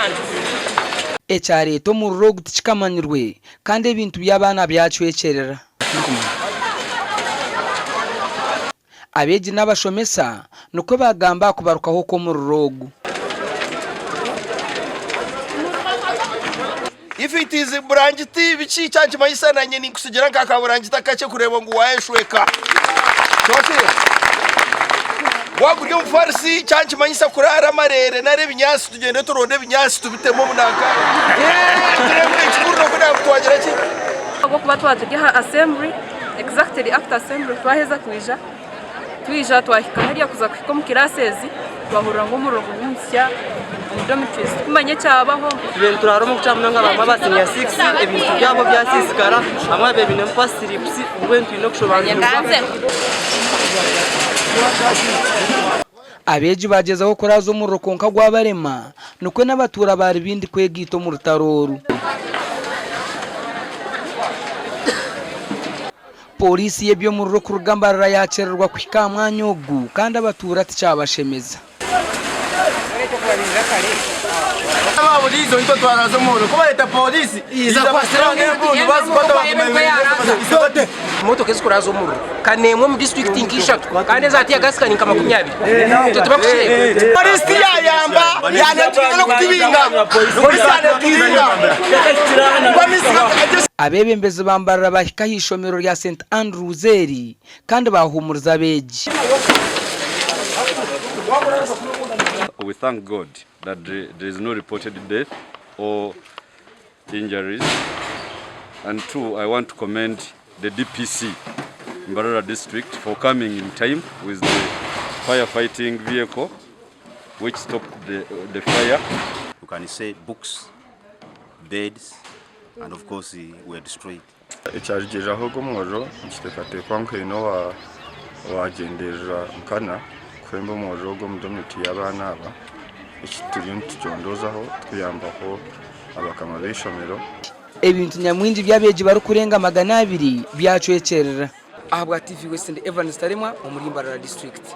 Abantu. Ekyareeta omuriro ogu tikikamanyirwe kandi ebintu by'abaana byacwekyerera. Abeegi n'abashomesa nikwo baagamba aha kubarukaho kw'omuriro ogu. If it is burangiti biki kyankimanyisa nanye ninkusigira nka kaburangiti akakye kureeba ngu wayeshweka. Tokire? Gwaba guri omufarisi kyankimanyisa kuraara amareere nari ebinyaatsi tugyende turonde ebinyaatsi tubitemu omu nanka tureebe ekikuru n'okugira ngu twagira ki? Ahabw'okuba twaba turi aha assembly, exactly after assembly twaheza kwija, Twija twahika hariya kuza kuhika omu classes twahurira ngu omuriro guri nimusya omu dormitories titukumanya ekyabaho. Tubaire nituraara omu kukira munonga bamwe aba senior six ebintu byabo byasiisikara abamwe babaire baine past slips mbwenu twine okushobangirirwa. Abeegi baagyezaho kuraaza omuriro kwonka gwabarema, nikwo n'abatuura ba Rubindi kwegaita omu rutaro oru. Pooriisi y'eby'omuriro kuruga Mbarara yaakyererwa kuhika aha mwanya ogu kandi abatuura tikyabashemeza. Emotoka ezikuraza omuriro ka n'emwe omu disiturikiti nk'ishatu kandi eza tear gas ka ni nka 20. Ekyo tibakukireeba. Polisi tiyayamba yaneturinda n'okutubinga polisi yaneturinda. Abeebembezi ba Mbarara baahika aha ishomero rya St Andrews eri kandi baahuumuriza abeegi. We thank God that there is no reported death or injuries and too I want to commend the DPC Mbarara district for coming in time with the fire fighting vehicle which stopped the, the fire. You can say books, beds and of course were destroyed. Ekyarugiriraho ogu omuriro nikiteekateekwa ngu haine owagyenderera nkana kuhemba omuriro ogu omu dormitory y'abaana aba. Eki turiyo nitukyondoozaho tukuyambaho abakama b'eishomero. Ebintu nyamwingi by'abeegi barikurenga 200 byacwekyerera. Ahabwa TV West ndi Evans Taremwa omuri Mbarara disiturikiti.